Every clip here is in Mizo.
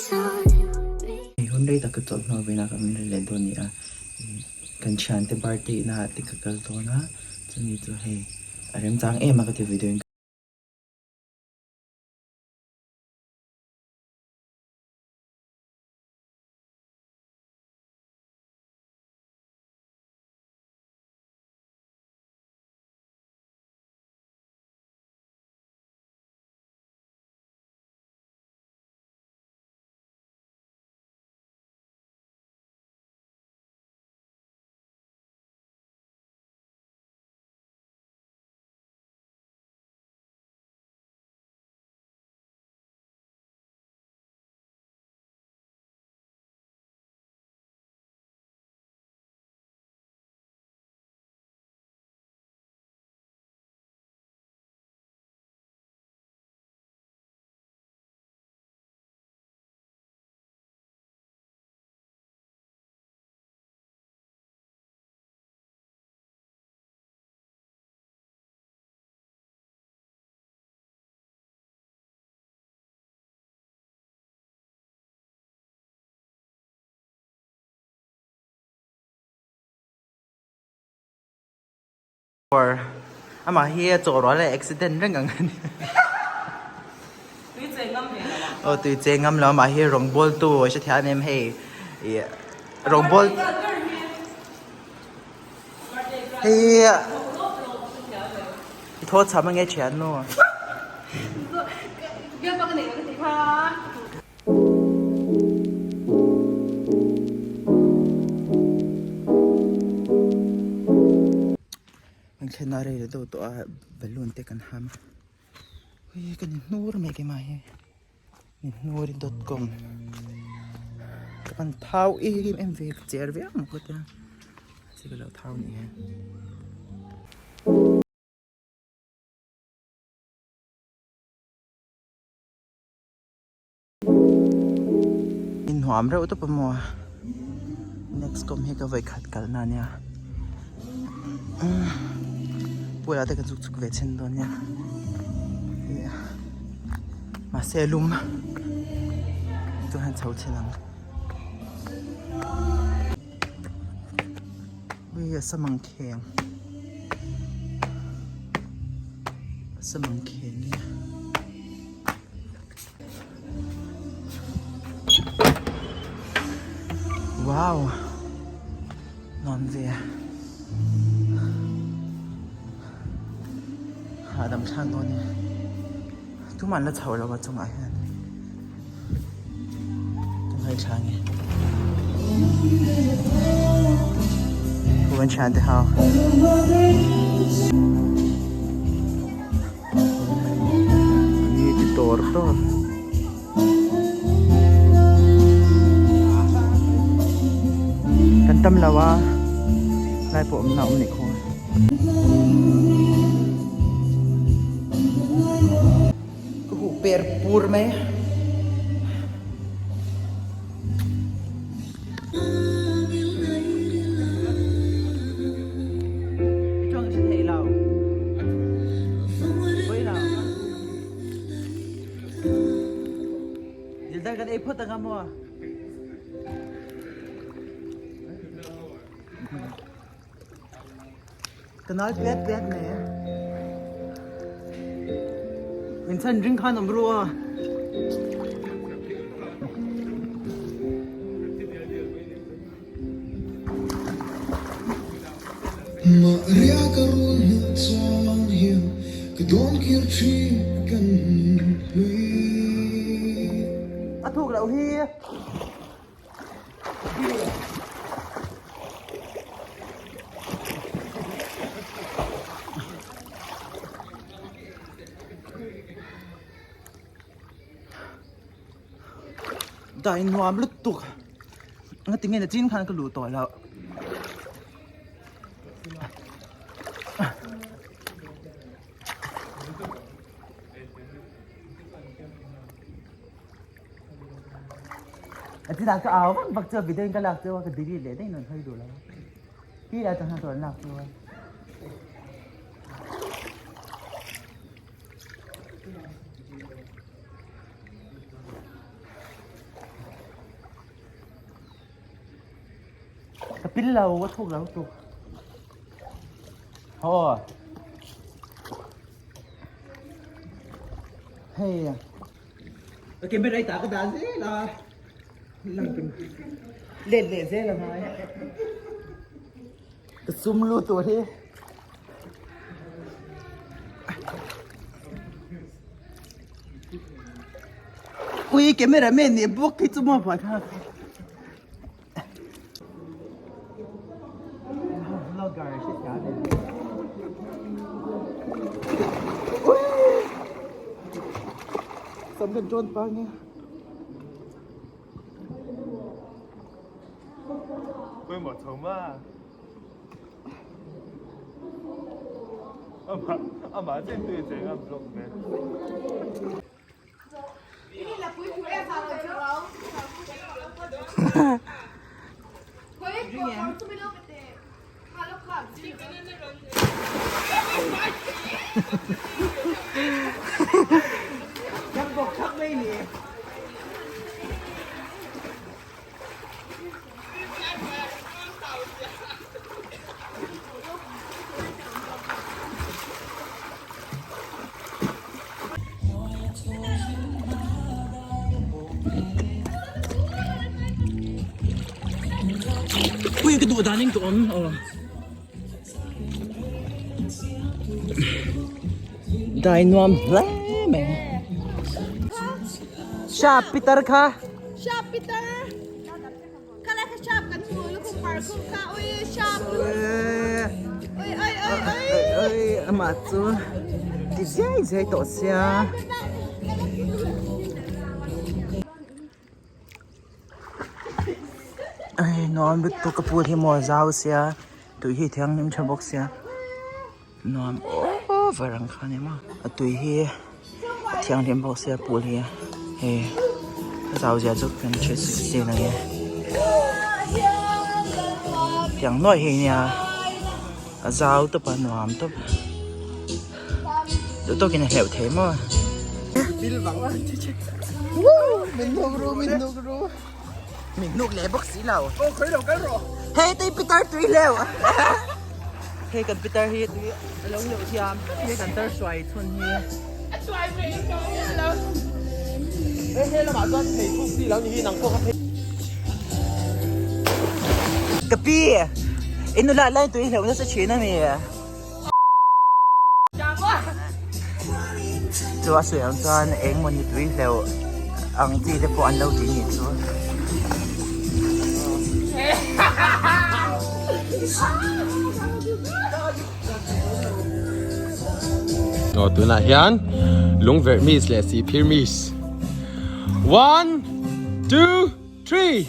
Hei hun rei tak ka chawlh hnu avangin ka min rei leh dawn a ni a, kan thiante birthday na ah te ka kal dawn a, chumi chu hei a remchang em a ka ti video in. Amah hi a chaw rual a accident reng ang a ni. Tui che ngam ve lo a. Aw tui che ngam lo amah hi rawngbawl tu a hre thiam em hei ih rawngbawl hei i thaw chham ange thiannu. Kan thlen a rei lo deuh tawh a balloon te kan ham a hei kan inhnur mai keimah hi inhnuri dot com ka pan thau em em ve ka cher viau ang ka tia mahse ka lo thau ni e. Innuam reuh tawp a maw next com hi ka vawi khat kal na ania pool ah te kan chhuk chhuk ve chhin dawn nia mahse lum chu han chho chhin ang ui a samang kheng a samang kheng hi. Wow nuam ve hahdam thlak dawn e tumah an la chho lo a chungah hian ka ngaithla ange huan thian te ho. Ni ti tor tor. Kan tam lo a lai pawh awm na awm nih khaw. Ka huh per pur mai. Kan ei phawt anga maw? Ka nal pet pet mai a. Min chhan ring khan awm ru a. A thuk loh hi. Dai nuam lutuk nga tinge na chin khan ka luh tawh loh. A ti ka au vak vak chu a video in ka lak chu a ka delete leh daih nawn hawi duh lo hi la chang hian tur an lak chu a. Ka pil lo a thuk lo tuk. Ho. Hei. Okay, bên đây ta cái đá dễ là lang pin lên lệ dễ là mai. Ka sum lu tu hi. Ui, camera man nih bawk hi chu maw buai thlak. Sam kan ṭawn pah nge. Pawimawh chho ma. Amah chen tui cheng a vlog ve. Ui ka duh dan in ka awm aw. Dai nuam hle mai. Sha Peter kha. Sha Peter. Kala kha shop kan hmu lukhum par khum kha ui shop ui oi oi oi oi amah chu ti zai zai tawh sia. Ai nuam lutuk ka pu hi maw zau sia tui hi thianghlim tha bawk sia nuam over ang kha ni maw a tui hi a thianghlim bawk sia pool hi hei a zau zia chu kan hre chian ang e tiang nuaih hi nia a zau tawp a nuam tawp duh tawkin a hleuh thei maw. Min hnuk leh bawk si lo. Aw khawi lo kal rawh. Hei tui pitar tui hleuh. Hei kan pitar hi tui a lo hleuh thiam. Hei kan tar hruai chhun hi. A hruai ve in ka awm lo. Hei he lamah chuan thei thuk chi lo ni hi nang pawh ka phei. Ka pi, i nula lai tui hleuh nasa thin a mi. Chu a sawi ang chuan eng mawni tui hleuh ang chi te pawh an lo ti nih chu. Aw tunah hian lungverh miss leh sihphir miss. One, two, three.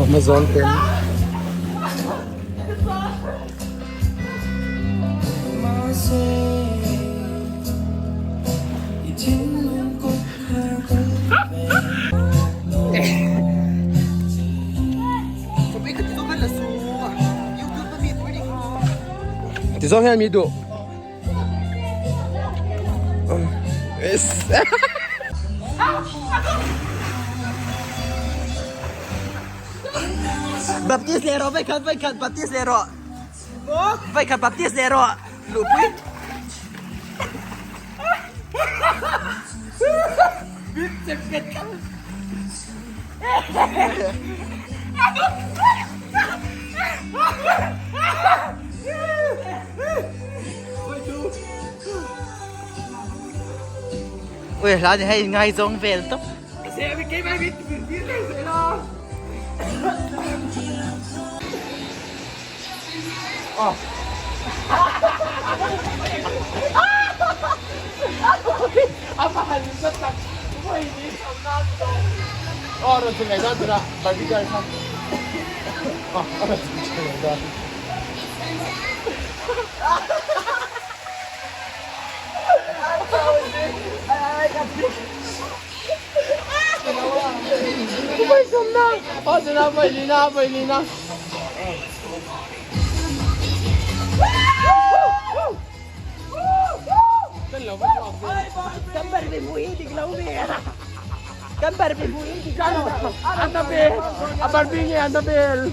Amazon ten. Ti zawng hian mi duh. Baptist leh rawh vaikhat vaikhat Baptist leh rawh. Vaikhat Baptist leh rawh. Luhpui. Ui hla ni hei ngaizawng vel tawp. Kan Barbie hmuh hi dik lo ve a. Kan Barbie hmuh hi dik lo. Annabelle! A Barbie nge Annabelle?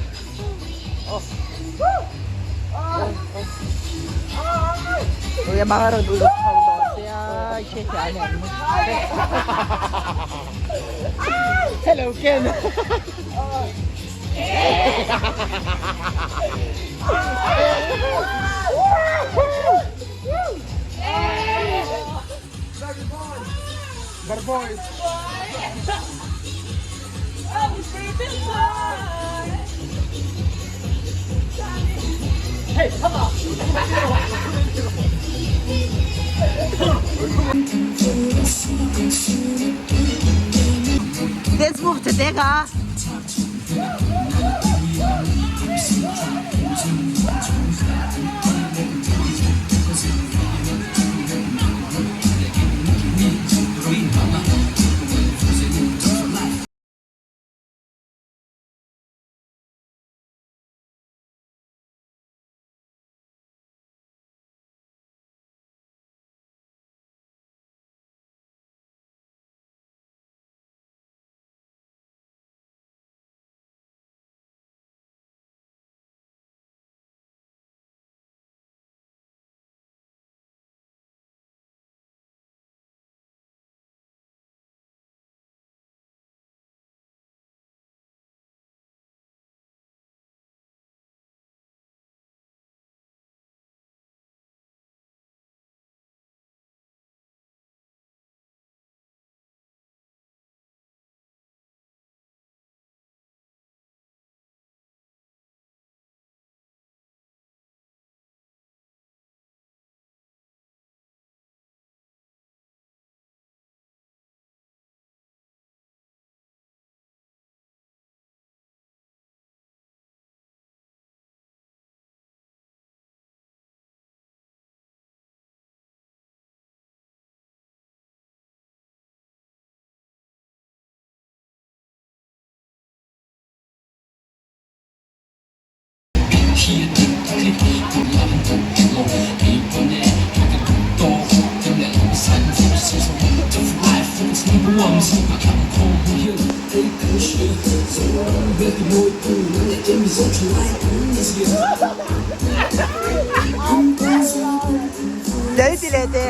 Ui a bang a rawn uluk chho tawh sia i hriathiam em? Hello Ken! Dance move che te kha. Dai ti le te.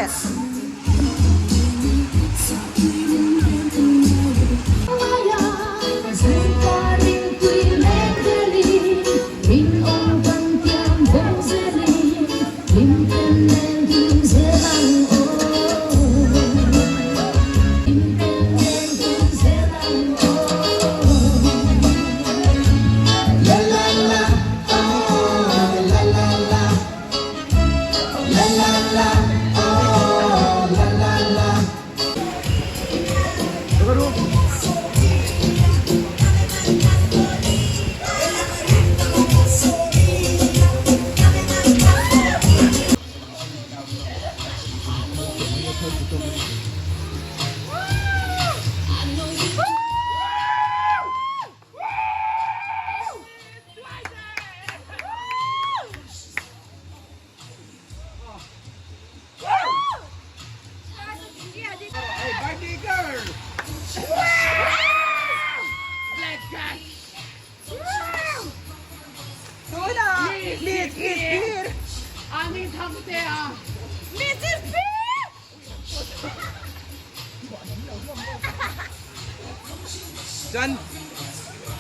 Chuan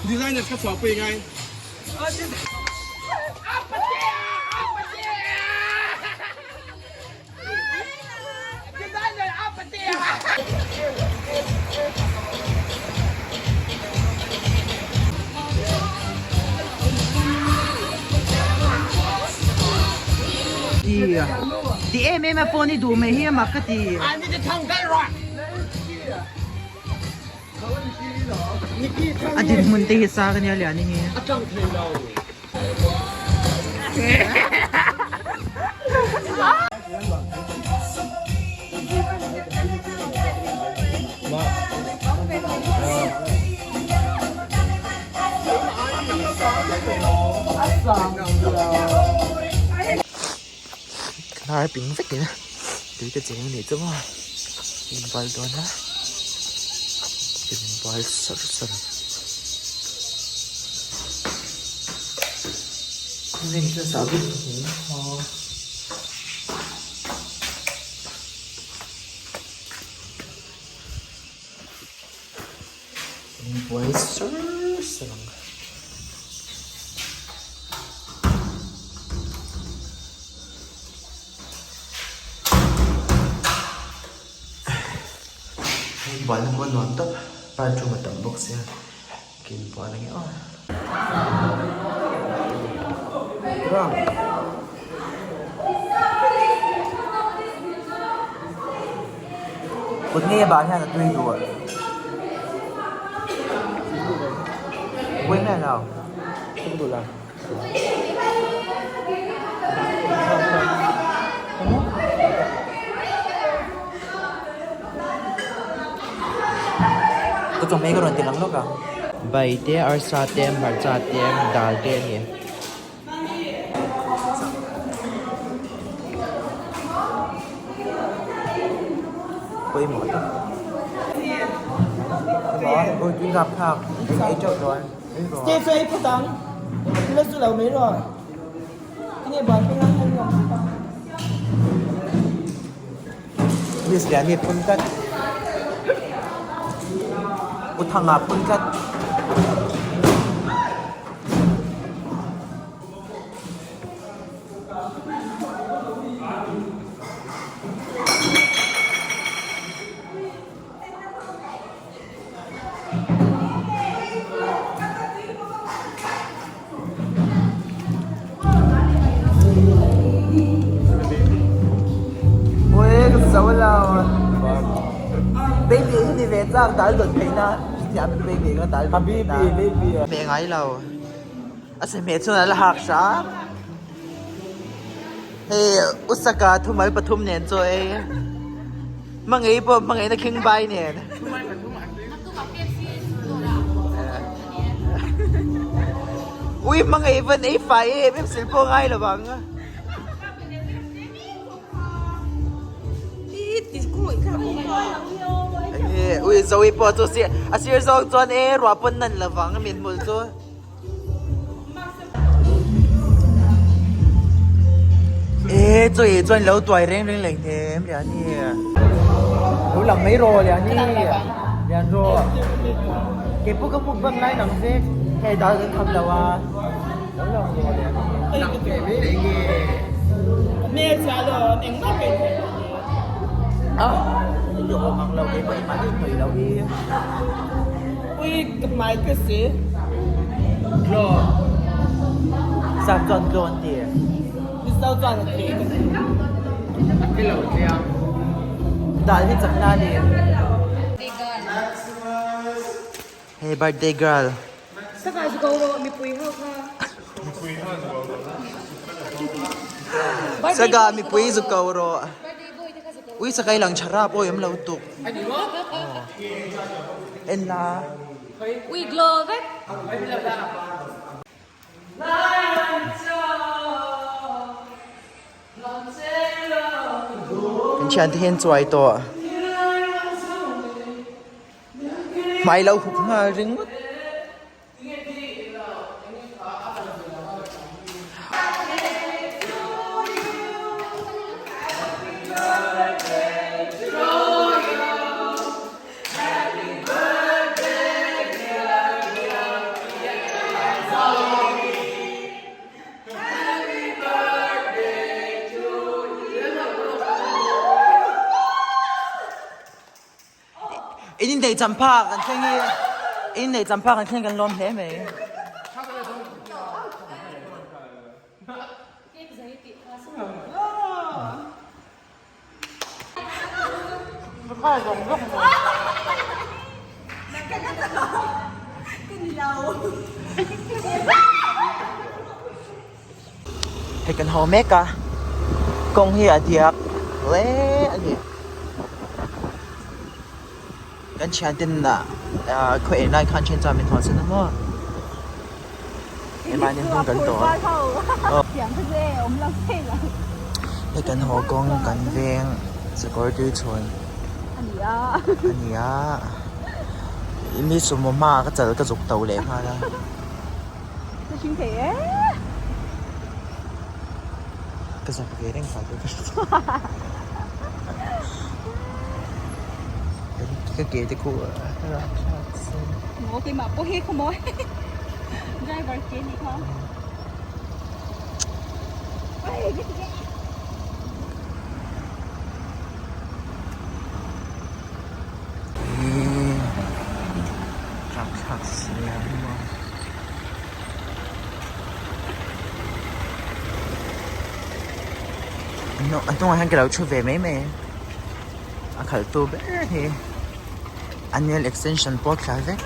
designer kha chhuah pui ngai. Ti em em a phone hi duh mai hi a mak ka ti. A dinhmun te hi sang ania lian hi. Hnar ping vek in. Tui ka cheng anih chu maw inbual dawn a inbual sawr sawr ang khawvel chu zau vek mai maw. Inbual sawr sawr ang. Hei bualna pawh a nuam tawp bathroom a tam bawk sia ka inbual ange aw. Kut ngei a bah hian a tui duh a. Buai lo. Ka chawhmeh ka rawn ti lang lawk ang. Bai te, arsa te, hmarcha te, dal te a ni. Pawimawh tak. Emaw, tui rap thlak, ei teuh dawn. Stay chu ei phawt ang. La chu lo mai rawh. Tinge buai peng ang hei nuam phawt ang. Miss Liani phun tlat. U Thanga phun tlat. Baby hi ni ve chak dal dawt phei na thiam baby ka dal dawt phei na hmeh ngai lo a se hmeh chuan a la hak hram hei usaka thumal pathum nen chaw ei. Hmangaih pawh hmangaihna khing bai nen. Ui hmangaih van ei fai em em sil pawh ngai lo vang. Ui Zoe pawh chu a sir zawk chuan e ruah pawn nan lo vang min hmul chu. E chaw ei chuan lo tuai reng reng leh hnem Liani lo lang mai rawh Liani Lian rawh kei pawh ka mukbang lai lang vek hei dal kan kham lo a lo lang rawh Liani a i awm ang lo kei pawh i mahni hnawih lo hi. Ui ka hmai ka si. Glow. Sap chuan glow an ti. Mizo chuan a thei ka ti. A ti lo chiang. Dal hi chakna a ni. Hey birthday girl. Saka zu ko rawh mipui ho kha. Saka mipui zu ko rawh. Ui sakai lang tha rap awi awm lo tuk. En la. Ui glow vek. Kan thian te hian chuai tawh. Hmai lo hup nghal ringawt. In inneih champha kan thleng hi in inneih champha kan thleng kan lawm hle mai. Hei kan haw mek a, kawng hi a diak hle a ni. Kan thian ten ah khaw en lai khan then chuan min haw sen a maw. Hei mahni hnung kan tawh a. Hei kan haw kawng kan veng. Sakawr tui chhawn a ni a. A ni a. Mi sumo hmaah ka chal ka zuk to leh nghal a. Ka hring thei e. Ka zak ve reng fai ka hre Ka ke te khu a rapthlak si. Maw keimah pawh hi khaw maw driver ke ni kha. Rapthlak si a maw. A hnungah hian ka lo thu ve mai mai a khalh tu ber hi a nail extension pawh a thla vek.